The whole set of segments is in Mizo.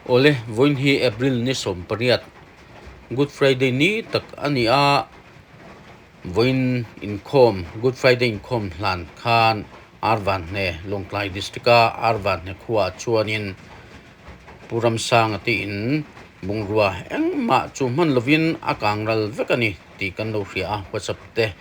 Awle, vawiin hi April ni 18, Good Friday ni tak a ni a, vawiin inkhawm, Good Friday inkhawm hlan khan Arvanhne, Lawngtlai District-a Arvanhne khuaah chuanin Pu Ramsanga tiin bungrua engmah chu hman lovin a kang ral vek a ni tih kan lo hria a, WhatsApp te,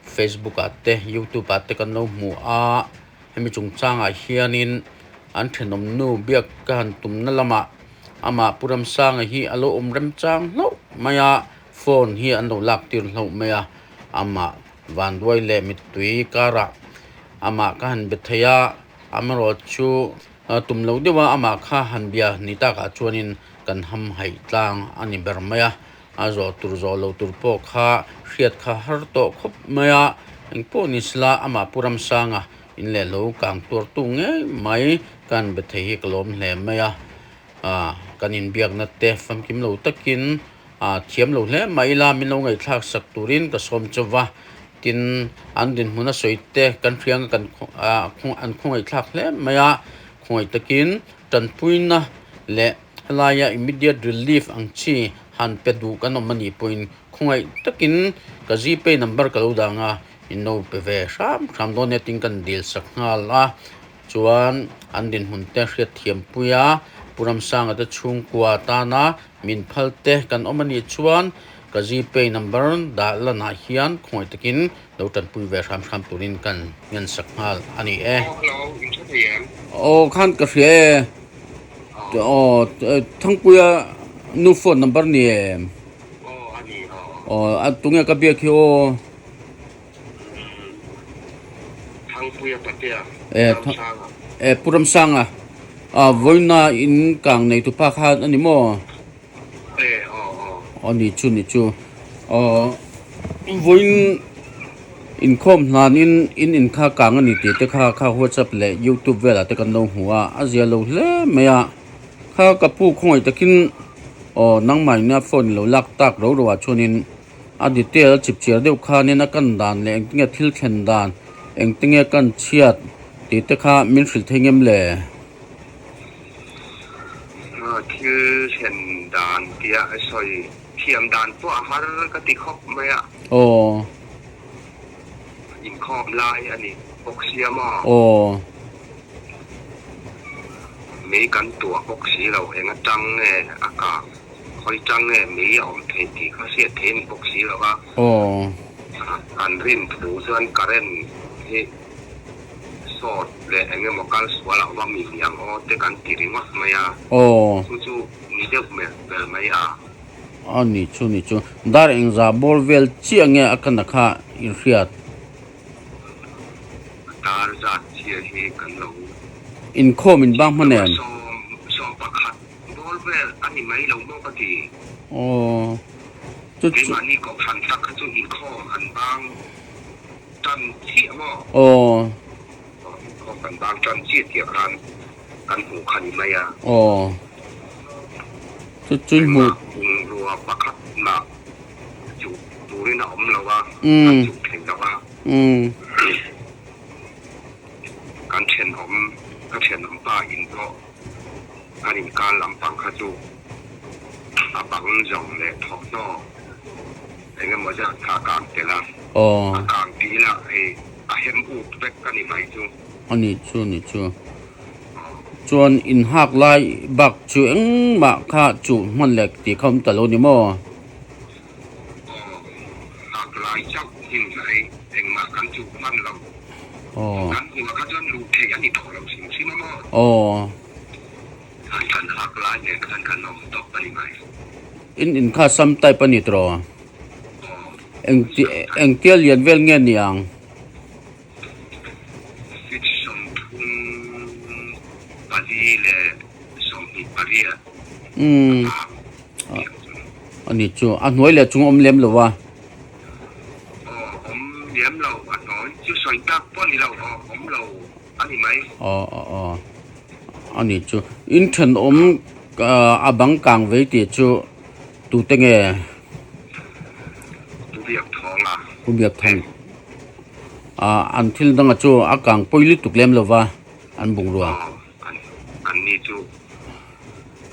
Facebook-ah te, YouTube-ah te kan lo hmu a. Hemi chungchangah hianin an thenawm nu biak ka han tumna lamah amah Pu Ramsanga hi a lo awm remchang hlauh mai a, phone hi an lo lak tir hlauh mai a, amah vanduai leh mittui karah amah ka han be thei a, amaherawhchu tum lo deuha amah kha han bia ni takah chuanin kan hamhaih tlang a ni ber mai a. A zawh tur zawh loh tur pawh kha hriat kha har tawh khawp mai a, engpawh ni sela amah Pu Ramsanga in leh lo kang tuartu ngei mai kan be thei hi ka lawm hle mai a, kan inbiakna te famkim lo takin thiam lo hle mai ila min lo ngaihthlak sak turin ka sawm chauh va, tin an dinhmun a sawi te kan hrianga kan an khawngaihthlak hle mai a, khawngaih takin tanpuina leh Helaia immediate relief ang chi han pe duh kan awm a nih pawhin khawngaih takin ka Gpay number ka lo dang a, in lo pe ve hram hram dawn nia tiin kan dil sak nghal a. Chuan an dinhmun te hriat thiam pui a, Pu Ramsanga te chhungkua tana min phal te kan awm a nih chuan ka Gpay number dah lanah hian khawngaih takin lo tanpui ve hram hram turin kan ngensak nghal a ni e. Aw hello, in hre thei em? Aw khan ka hria e. Aw Thangpuia nu phone number ni em? Aw a ni aw. Aw a tunge ka biak hi aw? Thangpuia Patea, Ramsanga. E Pu Ramsanga, a vawiina in kang nei tupa kha a ni maw? E aw aw. Aw ni chu ni chu. Aw vawiin inkhawm hnanin in in kha kang a ni tih te kha kha WhatsApp leh YouTube velah te kan lo hmu a, a zia lo hle mai a. Kha ka pu khawngaih takin aw nangmah ina phone lo lak tak ro ro ah chuanin a detail a chip chiar deuh khanin a kan dan leh engtinge thil thlen dan engtinge kan chhiat tih te kha min hrilh thei ngem le? Thil thlen dan tia sawi thiam dan pawh a har ka ti khawp mai a. Aw. Inkhawm lai a ni bawk sia maw? Aw. Mei kan tuah bawk si lo, eng atang nge a kang, khawi tang nge mei a awm theih tih kha hriat theih a ni bawk si lo a. Aw. Kan rin thu chuan current hi. Sawt leh eng emaw kal sual a va mi liang aw te kan ti ringawt mai a. Aw. Chu chu ni deuh mel vel mai a. A ni chu ni chu. Dar engzah bawr vel chiah nge a kana kha in hriat? Dar zat chiah hi kan lo. Inkhawm in bang hman em? Sawm, 11 bawr vel a ni mai lo maw ka ti. Aw. Chu chu. Keimahni kohhran tak kha chu inkhawm an bang. Tan chiah maw? Aw. Aw, kan bang tan chiah tih khan kan hmuh kha ni mai a. Aw. Chu chu hmuh. Engmah bungrua pakhat mah chuh turin a awm lo a, kan chuh thei lo a. Kan thenawm, ka thenawm pa in pawh kan inkar lampang kha chu a bang zawng leh thawmhnaw. Eng emaw zat kha a kang tel a, a kang tih ila hei a hem ut vek a ni mai chu. A ni chu ni chu. Chuan in hak lai bak chu engmah kha chuh hman leh tih kha awm ta lo ni maw? Aw, hak lai chauh hnim hei engmah kan chuh hman lo. Aw. Kan hmuh ah kha chuan luh theih a ni tawh lo hrim hrim a maw? Aw. Khan kan hak lai nen khan kan awm tawp a ni mai. In in kha sam type a ni tawh. Eng eng tia lian vel nge ni ang? Feet 34 leh 28 Umm a ni chu a hnuai leh chung awm lem lo a. Aw awm lem lo a hnuai chu sawi tak pawh a ni lo aw awm lo a ni mai. Aw aw aw a ni chu in thenawm a bang kang vei tih chu tute nge? Pu Biak Thawng a. Pu Biak Thawng a an thil danga chu a kang pawi lutuk lem lova an bungrua. Aw an ni chu.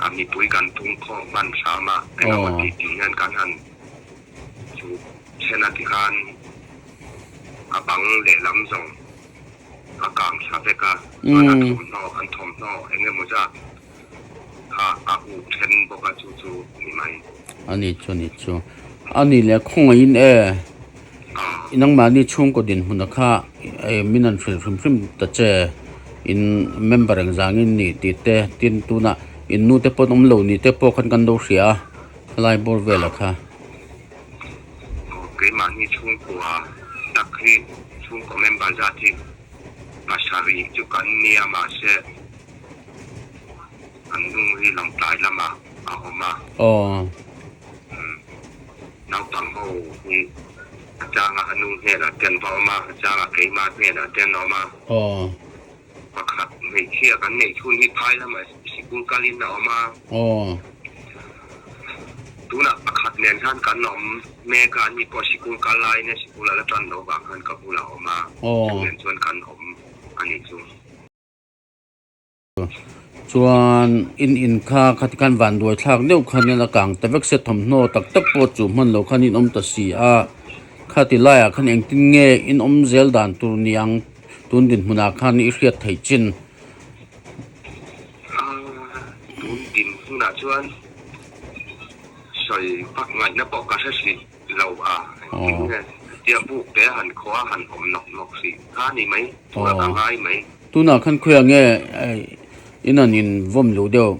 A mipui kan pung khawm hman hram a, engemaw tih tih hian kan han chu then a tikhan a bang lehlam zawng a kang thla vek a, chuan a thawmhnaw an thawmhnaw engemaw zat kha a uh then bawk a chu chu ni mai. A ni chu ni chu. A ni leh khawngaihin e, nangmahni chhungkaw dinhmuna kha min han hrilh hrim hrim ta che, in member engzangin ni tih te, tin tunah in nu te pawh an awm lo ni te pawh khan kan lo hria a, khalai bawr velah kha. Aw, keimahni chhungkua tak hi chhungkaw member zat hi pasarih chu kan nia mahse an nu hi Lawngtlai lamah a awm a. Aw. Naupang ho hi a changa a nu hnenah te an va awm a, a changa keimah hnenah te an awm a. Aw. Pakhat hmeichhia kan neih chhun hi phai lamah sikul kalin a awm a. Aw. Tunah pakhat nen khan kan awm mek a, ani pawh sikul kal laiin a sikul a la tan loh vang khan ka bulah a awm a, chu nen chuan kan awm a nih chu. Chuan in in kha khati khan vanduai thlak deuh khan in a kang ta vek se thawmhnaw tak tak pawh chu hman loh khan in awm ta si a, khati laiah khan engtin nge in awm zel dan tur niang tun dinhmunah khan i hriat theih chin. Tun dinhmunah chuan sawi pak ngaihna pawh ka hre hrih lo a, engtin nge tia buk te han khaw a han awm nawk nawk hrih kha ni mai, tunah ka ngai mai. Tunah khan khawiah nge in an in vawm luh deuh?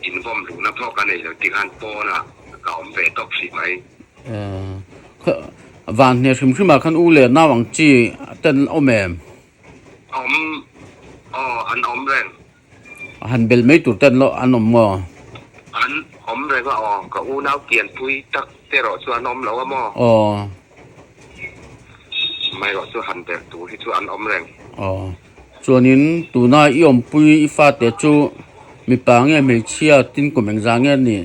In vawm luhna pawh ka nei lo ti khan pawnah ka awm ve tawp hrih mai. Van hne hrim hrimah khan u leh nau ang chi ten awm em? Awm, aw an awm reng. Han bel mai tur ten lo an awm maw? An awm reng a aw, ka unau pianpui tak te erawh chu an awm lo a maw? Aw. Mai erawh chu han bel tur hi chu an awm reng. Aw. Chuanin tuna i awmpui i fate chu mipa nge hmeichhia tin kum engzah nge ni?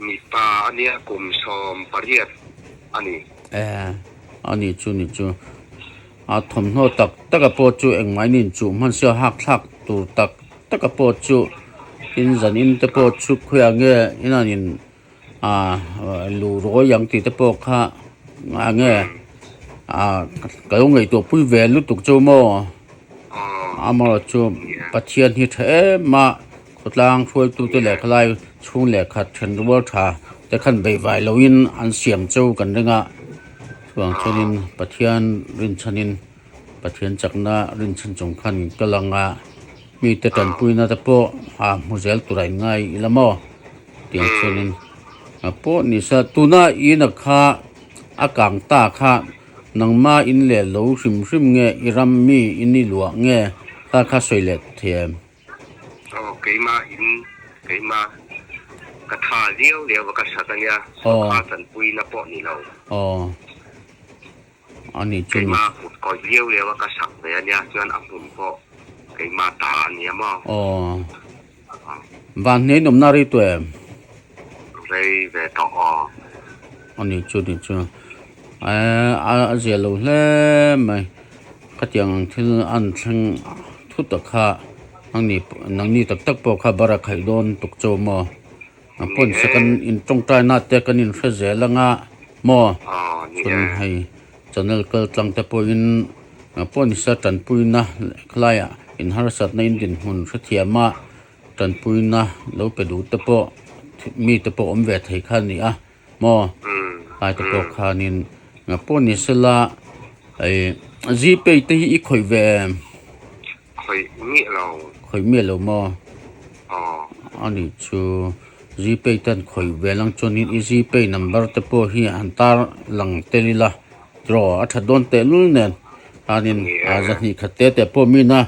Mipa a nia kum 18 a ni. E, a ni chu ni chu. A thawmhnaw tak tak a pawh chu engmah in inchuh hman sia hak thlak tur tak tak a pawh chu tin zan in te pawh chu khawiah nge in an in ah luh rawi ang tih te pawh kha ah nge ah ka lo ngaihtuah pui ve lutuk chu maw amaherawhchu Pathian hi tha em a khawtlang hruaitute leh khalai chhung leh khat then rual tha te khan beihvai loin an siam cheu kan ring a. Chuvang chuanin Pathian rinchhanin Pathian chakna rinchhan chung khan ka lang a, mite tanpuina te pawh a hmu zel tura in ngai ila maw tiang chuanin a pawh ni sa tuna ina kha a kang ta kha nangma in leh lo hrim hrim nge i ram mi in i luah nge kha kha sawi leh thiam. Aw keimah in keimah ka tha liau liau a ka hrat a nia sawrkar tanpuina pawh ni lo. Aw a ni chu ni. Keimah kut kawih liau liau a ka sak ve a nia chuan a hmun pawh keimah ta a nia maw. Aw van hne in awmna rei tawh em? Rei ve tawh aw. A ni chu ni chu a zia lo hle mai. Khatiang ang thil an thleng thut a kha nangni nangni tak tak pawh kha bar a khaih dawn tuk chauh maw? A pawn se kan in tawngtai na te kan in hre zel anga maw? Chuan hei channel kal tlang te pawhin a pawn se tanpuina khalaiah in harsatna in dinhmun hrethiam a tanpuina lo pe duh te pawh mi te pawh awm ve thei kha a ni a. Maw? Ai te pawh khanin nga pawh ni sela ih Gpay te hi i khawih ve em? Khawih miah lo. Khawih miah lo maw? Aw. A nih chu Gpay te an khawih ve lang chuanin i Gpay number te pawh hi han tar lang tel ila tiraw a that dawn tehlul nen khanin a zahnih khat te te pawh mina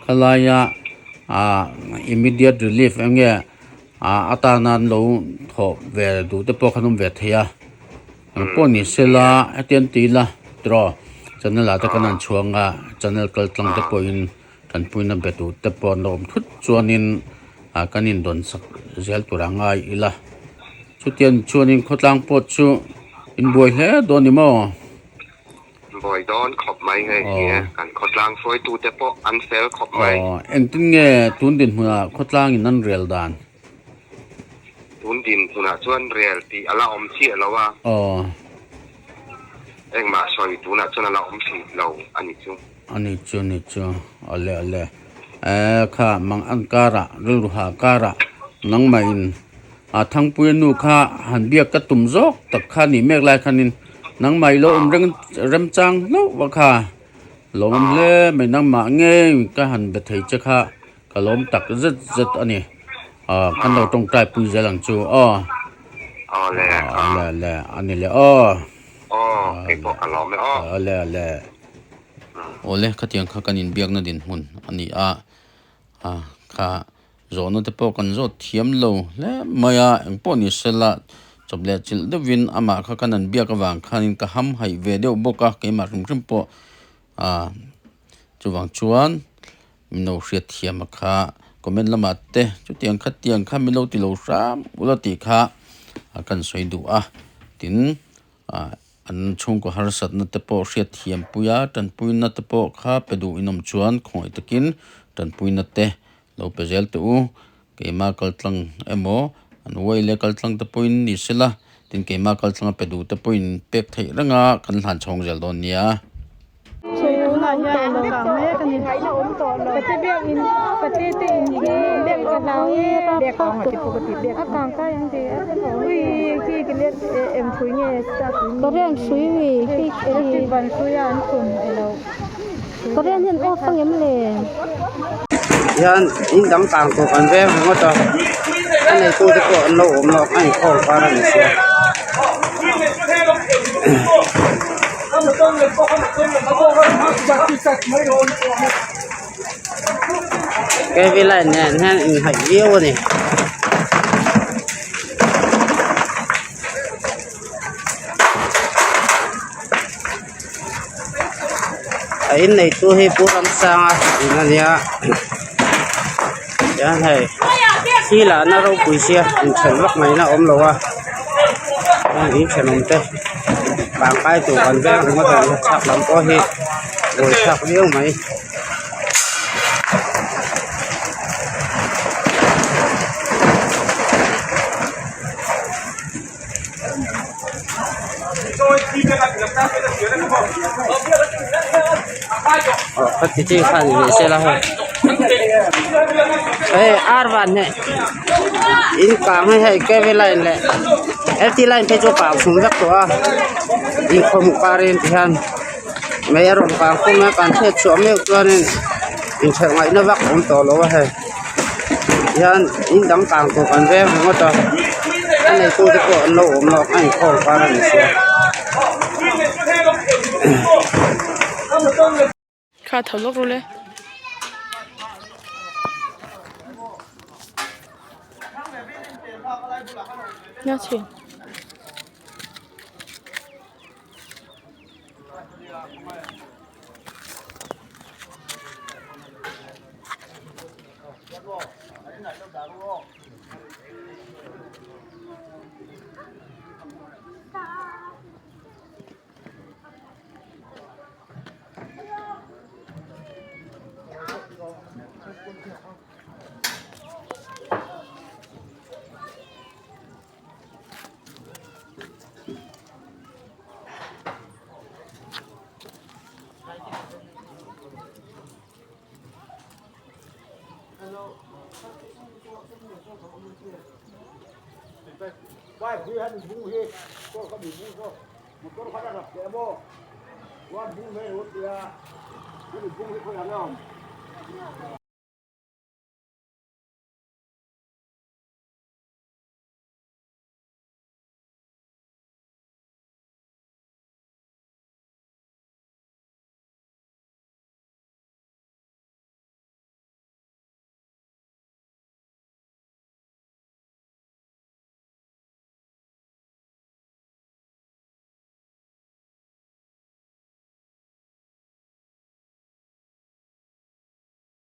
khalaia ah immediate relief eng nge Ah a tana an lo thawh ve duh te pawh khan awm ve thei a, ang pawh ni sela heti an ti ila tiraw channel ah te kan han chhuang a channel kal tlang te pawhin tanpuina be duh te pawh an lo awm thut chuanin ah kan indawn sak zel tur a ngai ila chutiang chuanin khawtlang pawh chu inbuai hle dawn ni maw? Buai dawn khawp mai hei ni e, kan khawtlang hruaitute pawh an fel khawp mai. Aw, engtin nge tun dinhmunah khawtlangin an rel dan? Tun dinhmunah chuan rel tih a la awm chiah lo a. Aw. Engmah sawi tunah chuan a la awm hrih lo a ni chu. A ni chu, a ni chu. Awle, awle. Eeh kha mang an karah, rilru ha karah nangmahin a Thangpuia nu kha han biak ka tum zawk tak kha nih mek lai khanin nangmah i lo awm reng remchang hlauh va kha. Lawmawm hle mai nangmah ngei ka han be thei che kha ka lawm tak zet zet a ni. Aw kan lo tawngtai pui zel ang chu aw. Awle, awle, awle a ni le aw. Aw keipawh ka lawm e aw. Awle, awle. Awle khatiang kha kan inbiakna dinhmun a ni a, kha zawhna te pawh kan zawt thiam lo hle mai a, engpawh ni sela chawp leh chilh deuhin amah kha kan han biak avang khanin ka ham haih ve deuh bawk a, keimah hrim hrim pawh chuvang chuan min lo hriat thiam a kha comment lamah te chutiang khatiang kha min lo ti lo hram ula tih kha kan sawi duh a, tin. Ah an chhungkaw harsatna te pawh hriatthiam pui a, tanpuina te pawh kha pe duh inawm chuan khawngaih takin tanpuina te lo pe zel teh u. Keimah kaltlang emaw an uai leh kaltlang te pawhin ni sela, tin keimah kaltlanga pe duh te pawhin pek theih reng a kan hlan chhawng zel dawn nia. Tunah hian a lo kang mek a ni. Pate biakin pate te in hi ka hlau a kang kai ang tih ui khi ki let eng hrui nge Korean hrui ui khi electric ban hrui a an khum elo Korean hian off a ngem le. Hian in dang kang tur kan veng ringawt a a neitu te pawh an lo awm lo a inkhawm kar a ni sia. K v line nen hian inhaih viau a ni. A inneitu hi Pu Ramsanga in a nia tihian hei thli lahna ropui sia inthen vak mai na a awm lo a heng in thenawm te vang kai tur kan veng ringawt a ni chhak lam pawh hi buaithlak viau mai. Aw khati chi khan ni se la hei hei ar van hei in kang hi hei k v line leh l t line phei chu a kang chhum vek tawh a inkhawm karin ti hian mei a rawn kang khum a kan hriat chhuah meuh chuanin inthelh ngaihna vak a awm tawh lo a hei. Hian in dang kang tur kan veng ringawt a a neitu te pawh an lo awm lo a inkhawm kar a ni sia. Kha tho lawk ru le. Nia chhin.